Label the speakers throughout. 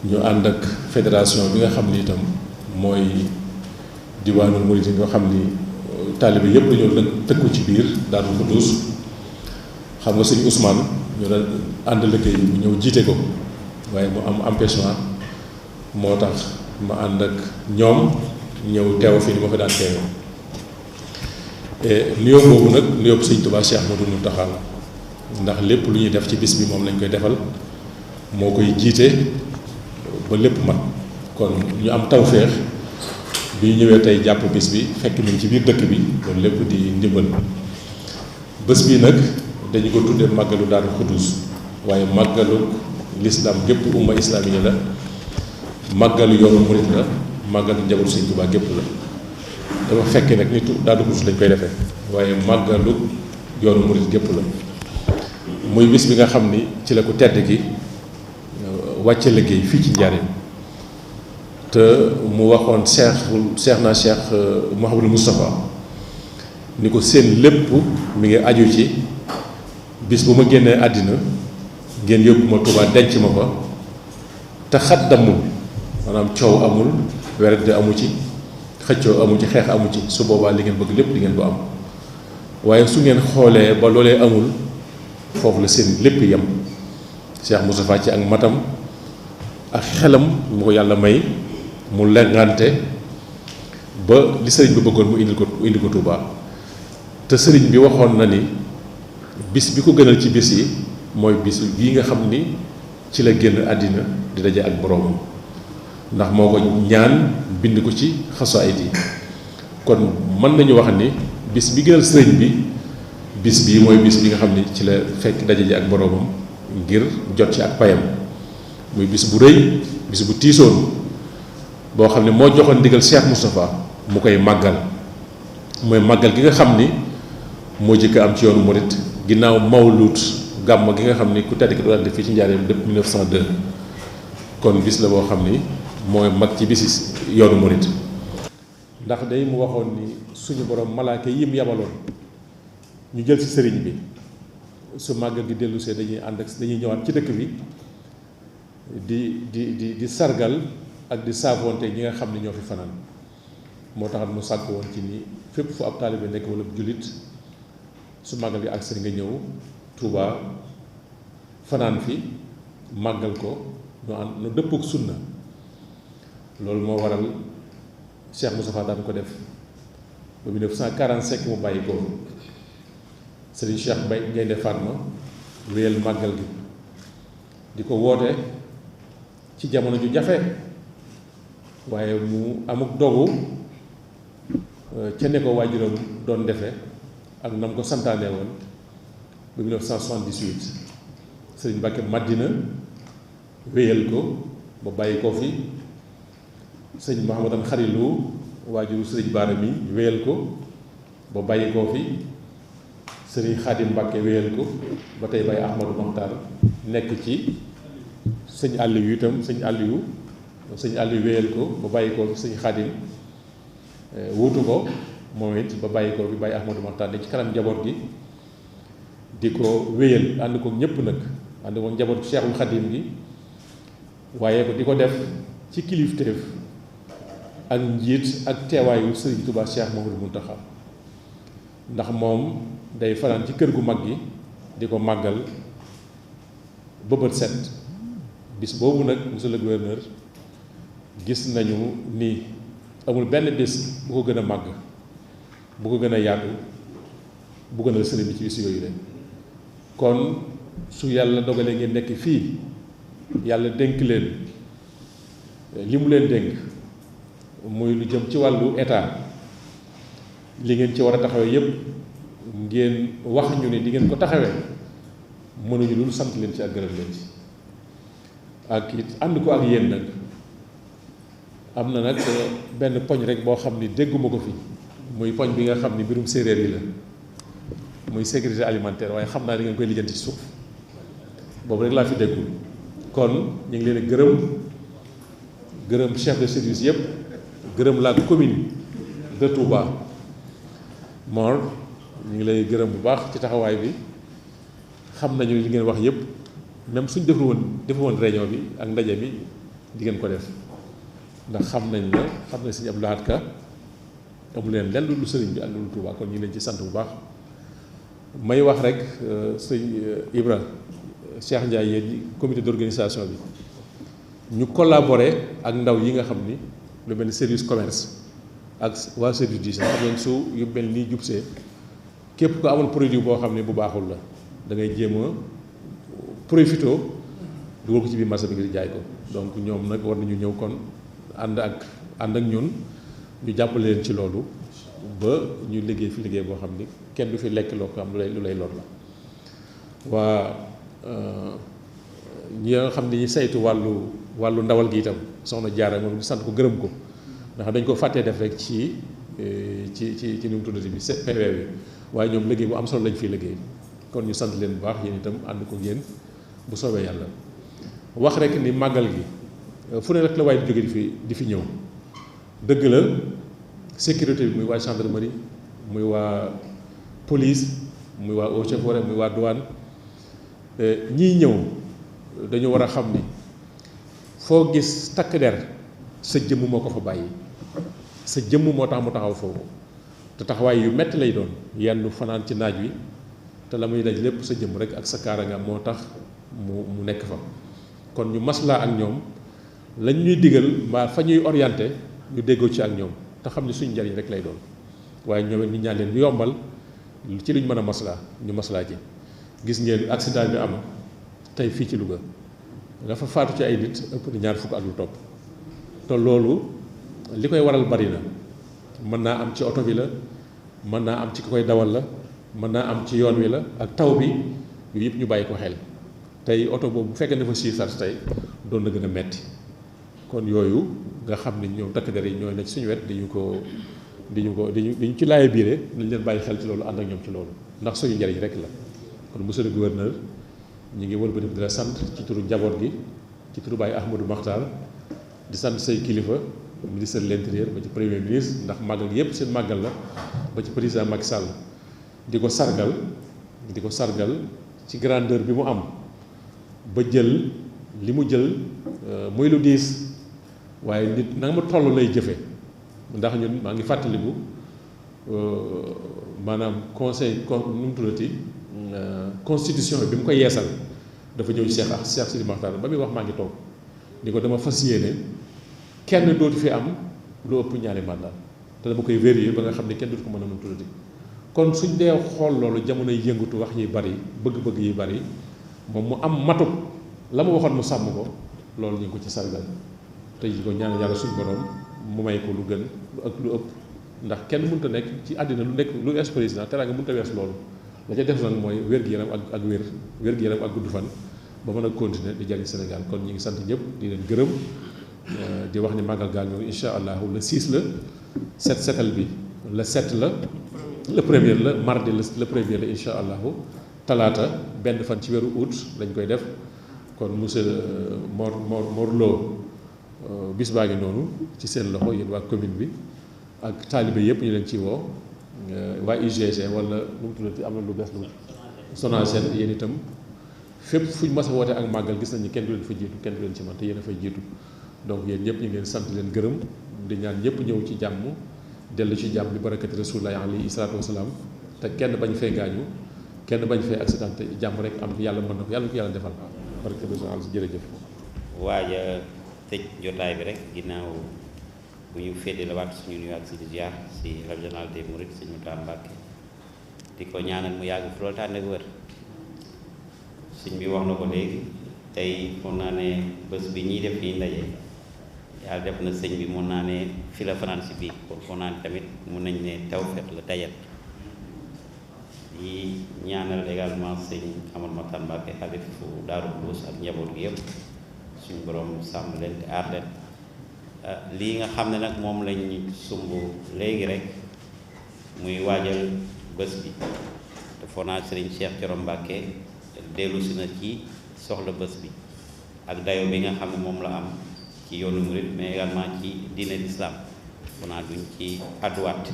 Speaker 1: ñu ànd ak fédération bi nga xam ni itam mooy diwaanul murid nga xam ni taalibe yëpp dañoo tëkku ci biir Daaru Xudoos xam nga sëñ Ousmane ñu doon ànd liggéey bi ñëw jiite ko waaye mu am empêchement moo tax ma ànd ak ñoom ñëw teew fii ni ma fa daan teew nuyoo boobu nag nuyoo sëñ Tuubaa Cheikh Ahmadou Mountakha ndax lépp lu ñuy def ci bis bi moom lañ koy defal moo koy jiite ba lépp mat kon ñu am tawféex bi ñu ñëwee tey jàpp bis bi fekk nañ ci biir dëkk bi loolu lépp di ndimbal bés bi nag dañu ko tuddee màggalu Daaru Xudoos waaye màggalu lislaam gépp umma islaamiya la màggalu yoonu murit la màggalu njabootu sëñ Tuubaa gépp la dafa fekkee nag nitu Daaru Xudoos lañ koy defee waaye màggalu yoonu murit gépp la muy bis bi nga xam ni ci la ko tedd gi wàcce liggéey fii ci Njaaréem te mu waxoon Cheikh Mouhamadou Moustapha ni ko seen lépp mi ngi aju ci bis bu ma génnee àddina ngeen yóbbu ma Tuubaa denc ma fa te xat dammul maanaam coow amul werante amu ci xëccoo amu ci xeex amu ci su boobaa li ngeen bëgg lépp di ngeen ko am waaye su ngeen xoolee ba loolee amul foofu la seen lépp yem Cheikh Moustapha ci ak matam ak xelam mu ko yàlla may mu lengante ba li sëriñ bi bëggoon mu indi ko Touba te sëriñ bi waxoon na ni bis bi ko gënal ci bis yi mooy bis bii nga xam ni ci la génn àddina di daje ak boroomam ndax moo ko ñaan bind ko ci xasaayid yi kon mën nañu wax ni bis bi gënal sëriñ bi bis bii mooy bis bi nga xam ni ci la fekk daje ji ak boroomam ngir jot ci ak payam muy bis bu rëy bis bu tiisoon boo xam ne moo joxoon ndigal Cheikh Moustapha mu koy màggal mooy màggal gi nga xam ni moo jëkk am ci yoonu murit ginnaaw mawluut gàmm gi nga xam ni ku tedd ki doon def fii ci Njaaréem depuis 1902 kon bis la boo xam ni mooy mag ci bisi yoonu murit ndax day mu waxoon ni suñu borom malaaka yim yabaloon ñu jël ci sëriñ bi su màggal gi dellusee dañuy ànd ak dañuy ñëwaat ci dëkk bi di sargal ak di saafoonte ñi nga xam ne ñoo fi fanaan moo tax mu sàkk woon ci ni fépp fu ab taalibe nekk wala jullit su màggal gi agsi nga ñëw Touba fanaan fi màggal ko nu dëppook sunna loolu moo waral Cheikh Moustapha daan ko def ba 1945 mu bàyyi ko Serigne Cheikh Mbaye Gaynde Fatma wéyal màggal gi di ko woote ci jamono ju jafe waaye mu amuk dogu ca ne ko waajuram doon defe ak nam ko santaane woon ba 1978 Serigne Mbacke Madina wéyal ko ba bàyyi ko fi sëñ Mouhamadan Xarilu waajuru Serigne Baara mi wéyal ko ba bàyyi ko fi Serigne Khadim Mbacke wéyal ko ba tey Baye Ahmadou Mokhtar nekk ci sëñ Aliou itam sëñ Aliou wéyal ko ba bàyyi ko fi sëñ Khadim wuutu ko moom it ba bàyyi ko fi Baye Ahmadou Mokhtar di ci kanam njaboot gi di ko wéyal ànd ko ñëpp nag ànd ko njaboot Cheikhul Khadim gi waaye ko di ko def ci kilifteef ak njiit ak teewaayu Serigne Touba Cheikh Mouhamadou Mountakha ndax moom day fanaan ci kër gu mag gi di ko màggal ba bët set bis boobu nag monsieur le gouverneur gis nañu ni amul benn bis bu ko gën a màgg bu ko gën a yaatu bu gën a sëriñ bi ci bis yooyu de kon su yàlla dogalee ngeen nekk fii yàlla dénk leen li mu leen dénk muy lu jëm ci wàllu état li ngeen ci war a taxawee yépp ngeen wax ñu ne di ngeen ko taxawee mënuñu lu sant leen ci ak gërëm leen ci ak it ànd ko ak yéen nag am na nag benn poñ rek boo xam ni dégguma ko fi muy poñ bi nga xam ni mbirum séeréer yi la muy sécurité alimentaire waaye xam naa di ngeen koy lijjanti ci suuf boobu rek laa fi déggul kon ñu ngi leen gërëm chef de service yëpp gërëm la commune de Touba Mor ñu ngi lay gërëm bu baax ci taxawaay bi xam nañu li ngeen wax yëpp même suñ defu woon réunion bi ak ndaje bi di ngeen ko def ndax xam nañ sëñ Abdou Lahad Ka amu leen lenn lu sëriñ bi ak lu Touba kon ñu leen ci sant bu baax may wax rek sëñ Ibra Cheikh Ndiaye yéen comité d'organisation bi ñu collaborer ak ndaw yi nga xam ni lu mel ni service commerce ak waa service d'hygiène xam nañ su yu mel nii jubsee képp ko amoon produit boo xam ne bu baaxul la da ngay jéem a profité dugal ko ci biir marché bi ngir jaay ko donc ñoom nag war nañu ñëw kon ànd ak ñun ñu jàppale leen ci loolu ba ñu liggéey fi liggéey boo xam ni kenn du fi lekk loo ko am lu lay lor la waa ñi nga xam ne ñi saytu wàllu ndawal gi itam soxna Jaara moom sant ko gërëm ko ndax dañ ko fàttee def rek ci nu mu tuddati bi PV bi waaye ñoom liggéey bu am solo lañ fiy liggéey kon ñu sant leen bu baax yéen itam ànd ko yéen bu soobee yàlla wax rek ni màggal gi fu ne rek la waaye di jóge di fi ñëw dëgg la sécurité bi muy waa gendarmerie muy waa police muy waa eaux et forêts muy waa douane ñiy ñëw dañu war a xam ni foo gis takk der sa jëmm moo ko fa bàyyi sa jëmm moo tax mu taxaw foofu te taxawaay yu metti lay doon yenn fanaan ci naaj wi te la muy daj lépp sa jëmm rek ak sa kaaraangaam moo tax mu nekk fa kon ñu maslaa ak ñoom lañ ñuy digal mbaa fa ñuy orienté ñu déggoo ci ak ñoom te xam ne suñ njariñ rek lay doon waaye ñoom it ñu ñaan leen ñu yombal ci luñ mën a maslaa ñu maslaa ci gis ngeen accident bi am tey fii ci Louga nga fa faatu ci ay nit ëpp na 20 ak lu topp te loolu li koy waral bari na mën naa am ci oto bi la mën naa am ci ki koy dawal la mën naa am ci yoon wi la ak taw bi yu yëpp ñu bàyyi ko xel tey oto boobu bu fekkee dafa siisar tey doon na gën a metti kon yooyu nga xam ne ñoom takk der yi ñooy nekk suñu wet diñu ci laaye biire nañ leen bàyyi xel ci loolu ànd ak ñoom ci loolu ndax suñu njariñ rek la kon monsieur le gouverneur ñu ngi wëlbati di la sant ci turu njaboot gi ci turu Baye Ahmadou Makhtar di sant say kilifa ministre de l'intérieur ba ci premier ministre ndax màggal gi yépp seen màggal la ba ci président Macky Sall di ko sargal ci grandeur bi mu am ba jël li mu jël muy lu diis waaye nit na nga ma toll lay jëfe ndax ñun maa ngi fàttaliku maanaam conseil nu mu tuddati constitution bi mu koy yeesal dafa ñëw ci Cheikh Sidi Makhtar ba muy wax maa ngi toog ni ko dama fas yéene kenn dootu fi am lu ëpp ñaari mandat te dama koy vérifier ba nga xam ne kenn dootu ko mën a nu mu tuddati kon suñ dee xool loolu jamonoy yëngatu wax yi bari bëgg-bëgg yi bari moom mu am matuk la mu waxoon mu sàmm ko loolu ñu ngi ko ci sargal te ko ñaan yàlla suñu borom mu may ko lu gën lu ëpp ndax kenn mënut a nekk ci àddina lu nekk lu ex président teraanga mënut a wees loolu la ca def nag mooy wér-gu-yaram ak wér-gu-yaram ak gudd fan ba mën a continuer di jariñ Sénégal kon ñu ngi sant ñëpp di leen gërëm di wax ni màggal gaa ñëw incha allahu le 6 la setal bi le 7 la le premier la mardi le premier la incha allahu talaata benn fan ci weeru août lañ koy def kon monsieur Mor Lo bis baa ngi noonu ci seen loxo yéen waa commune bi ak taalibe yëpp ñu leen ci woo waa UGC wala lu mu tuddati am na lu bees lu Sonaged yéen itam fépp fuñ mas a woote ak màggal gis nañu kenn du leen fa jiitu kenn du leen ci man te yéen a fay jiitu donc yéen ñëpp ñu ngi leen sant leen gërëm di ñaan ñëpp ñëw ci jàmm dellu ci jàmm bi barakati rasulullah alayhi salaatu wasalaam te kenn bañ fay gaañu kenn bañ fay accident te jàmm rek am yàlla mën na ko yàlla ko yàlla defal barakati rasulullah jërëjëf.
Speaker 2: waaja tëj jotaay bi rek ginnaaw bu ñu féddale waat suñu nuyu ak si ziar si régional des Mourides suñu Mountakha Mbacké di ko ñaanal mu yàgg fi loolu tànn ak wër sëñ bi wax na ko léegi tey mun naa ne bés bi ñuy def nii ndaje yàlla def na sëñ bi mun naa ne fi la fanaan si bii kon mun naa ne tamit mun nañ ne tawfeex la dajal yi ñaanal également sëñ Amadou Makhtar Mbacké xalifu Daaru Xudoos ak njaboot gi yëpp suñu borom sàmm leen te aar leen lii nga xam ne nag moom lañ sumb léegi rek muy waajal bés bi te foo naa sëriñ Cheikh Thioro Mbacké dellu si na ci soxla bés bi ak dayo bi nga xam ne moom la am ci yoonu murid mais également ci diine l'islam foo naa duñ ci àdduwaat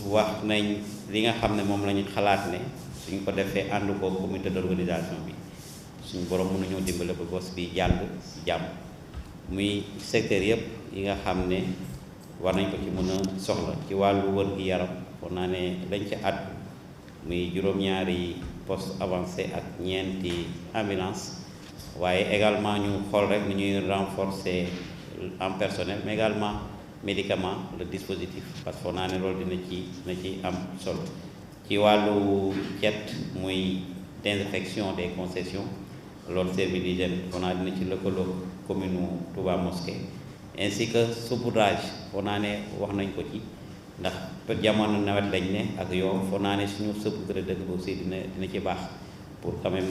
Speaker 2: wax nañ li nga xam ne moom lañu xalaat ne suñ ko defee ànd ko comité d'organisation bi suñu borom mën nañoo dimbale ba bos bi jàll si jàmm muy secteur yëpp yi nga xam ne war nañ ko ci mën a soxla ci wàllu wër gi yaram foog naa ne lañ ci at muy juróom-ñaari poste avancé ak ñeenti ambulance waaye également ñu xool rek ni ñuy renforcer en personnel mais également médicament le dispositif parce que foog naa ne loolu dina ci am solo ci wàllu cet muy désinfection des concessions loolu service d'hygiène foog naa dina ci lëkkaloo commune Touba Mosquée ainsi que saupoudrage foog naa ne wax nañ ko ci ndax jamono nawet lañ ne ak yow foog naa ne suñu saupoudre dëkk bi aussi dina ci baax pour quand même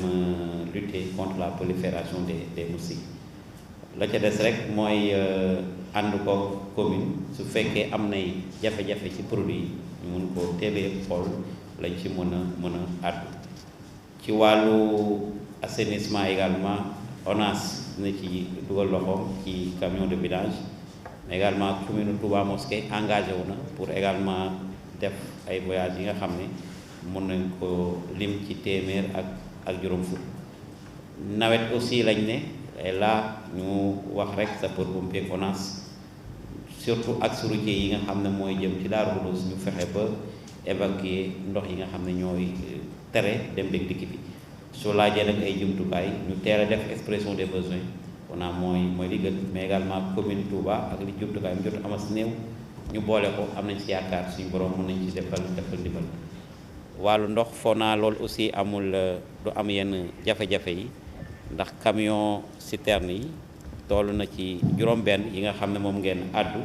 Speaker 2: lutter contre la prolifération des moustiques la ca des rek mooy ànd ko commune su fekkee am nay jafe-jafe ci produit yi ñu mun koo teelee xool lañ ci mën a àddu ci wàllu assainissement également ONAS dina ci dugal loxoom ci camion de vidange mais également commune Touba Mosquée engagé wu na pour également def ay voyages yi nga xam ne mën nañ ko lim ci téeméer ak juróom fukk nawet aussi lañ ne là ñu wax rek sapeur-pompier ONAS surtout ak routier yi nga xam ne mooy jëm ci Darou Khoudoss ñu fexe ba évacuer ndox yi nga xam ne ñooy tere dem beeg dikk bi soo laajee nag ay jumtukaay ñu teel a def expression des besoins ONAS mooy li gën mais également commune Touba ak li jumtukaay mu jot amas néew ñu boole ko am nañ ci yaakaar suñu borom mën nañ ci defal ndimbal wàllu ndox foog naa loolu aussi amul du am yenn jafe-jafe yi ndax camion citerne yi toll na ci juróom-benn yi nga xam ne moom ngeen àddu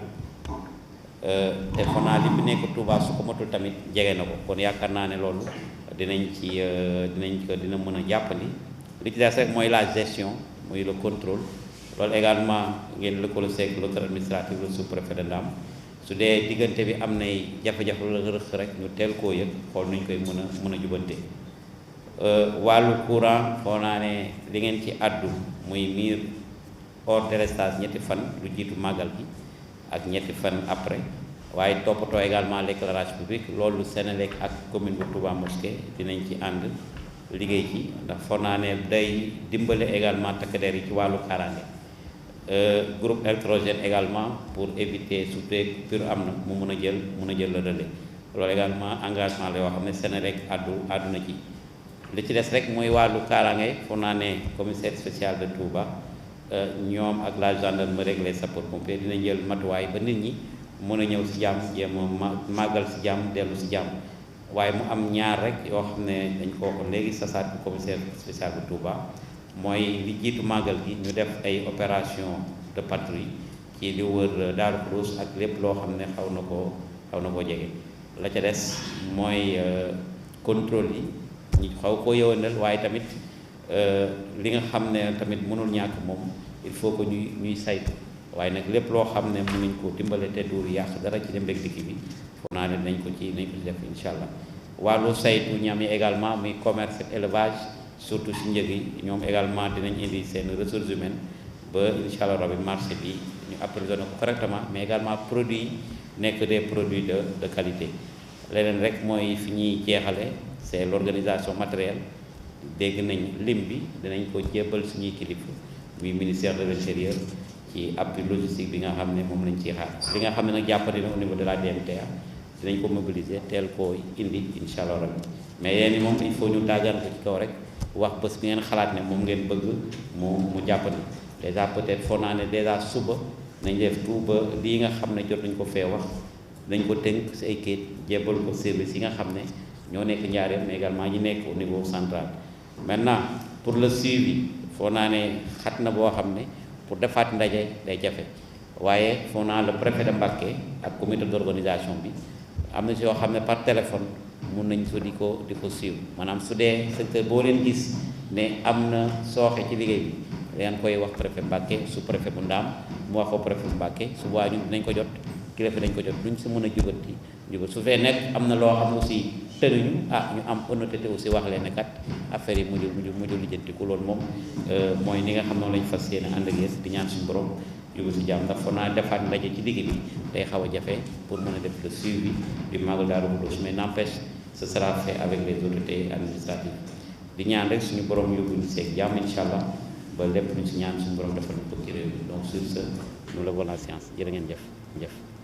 Speaker 2: te foog naa li bi nekk Touba su ko matul tamit jege na ko kon yaakaar naa ne loolu dina mën a jàppandi li ci des rek mooy la gestion muy le contrôle loolu également ngeen lëkkaloo seeg l'autorité administrative le sous-préfet de Ndam su dee diggante bi am nay jafe-jafe la rëq rek ñu teel koo yëg xool nuñ koy mën a jubante wàllu courant foo naa ne li ngeen ci addu muy mur hors délestage ñetti fan lu jiitu màggal gi ak ñetti fan après waaye toppatoo également l'éclairage public loolu Sénélec ak commune bu Touba Mosquée dinañ ci ànd liggéey ci ndax foo naa ne day dimbale également takk der yi ci wàllu kaaraange groupe électrogène également pour éviter su dee pur am na mu mën a jël le relais loolu également engagement la yoo xam ne Sénélec addu na ci li ci des rek mooy wàllu kaaraange foo naa ne commissaire spécial de Touba ñoom ak la gendarmerie ak les sapeurs-pompiers dinañ jël matuwaay ba nit ñi mën a ñëw si jàmm jéem a màggal si jàmm dellu si jàmm waaye mu am ñaar rek yoo xam ne dañ ko waxoon léegi sasaat bi commissaire spécial bu Touba mooy li jiitu màggal gi ñu def ay opération de patrouille ci li wër Darou Khoudoss ak lépp loo xam ne xaw na koo jege la ca des mooy contrôle yi ñu xaw koo yëwanal waaye tamit li nga xam ne tamit mënul ñàkk moom il faut que ñuy saytu waaye nag lépp loo xam ne mën nañ ko dimbale te du yàq dara ci dem rek dikki bi foog naa ne nañ ko ci def incha allah wàllu saytu ñam yi également muy commerce ak élevage surtout si njëg yi ñoom également dinañ indi seen ressources humaines ba incha allah rabi marché bi ñu approvisionné ko correctement mais également produits yi nekk des produits de qualité leneen rek mooy fi ñuy jeexale c'est l'organisation matérielle dégg nañ lim bi dinañ ko jébbal suñuy kilifa muy ministère de l'intérieur ci appui logistique bi nga xam ne moom lañ ciy xaar li nga xam ne nag jàppandi na au niveau de la DMTA dinañ ko mobiliser teel koo indi incha allah rabbi mais yéen i moom il faut ñu tàggaan ko ci kaw rek wax bés bi ngeen xalaat ne moom ngeen bëgg mu jàppandi déjà peut-être foog naa ne déjà suba nañ def tout ba lii nga xam ne jot nañ ko fee wax dañ ko tënk si ay kayit jébbal ko service yi nga xam ne ñoo nekk Njaaréem mais également ñi nekk au niveau central maintenant pour le suivi foog naa ne xat na boo xam ne pour defaat ndaje day jafe waaye foog naa le préfet de Mbacké ak comité d'organisation bi am na si yoo xam ne par téléphone mun nañ ko di ko suivre maanaam su dee secteur boo leen gis ne am na sooxe ci liggéey bi dangeen koy wax préfet Mbacké sous préfet bu Ndaam mu wax ko préfet bu Mbacké su boobaa ñun dinañ ko jot kilifa dañ ko jot duñ si mën a jubanti su fee nekk am na loo xam aussi tënuñu ñu am honnêteté aussi wax leen ne kat affaire yi mujj lijjantiku loolu moom mooy ni nga xam noonu lañ fas yéene ànd ak yéen di ñaan suñu borom jógu si jàmm ndax foog naa defaat ndaje ci digg bi day xaw a jafe pour mën a def le suivi du Magal Darou Khoudoss mais n'empêche ce sera fait avec les autorités administratives di ñaan rek suñu borom yóbbu ñu seeg jàmm incha allah ba lépp luñ si ñaan suñu borom defal ñu ko ci réew mi donc sur ce nous levons la séance jërë ngeen jëf.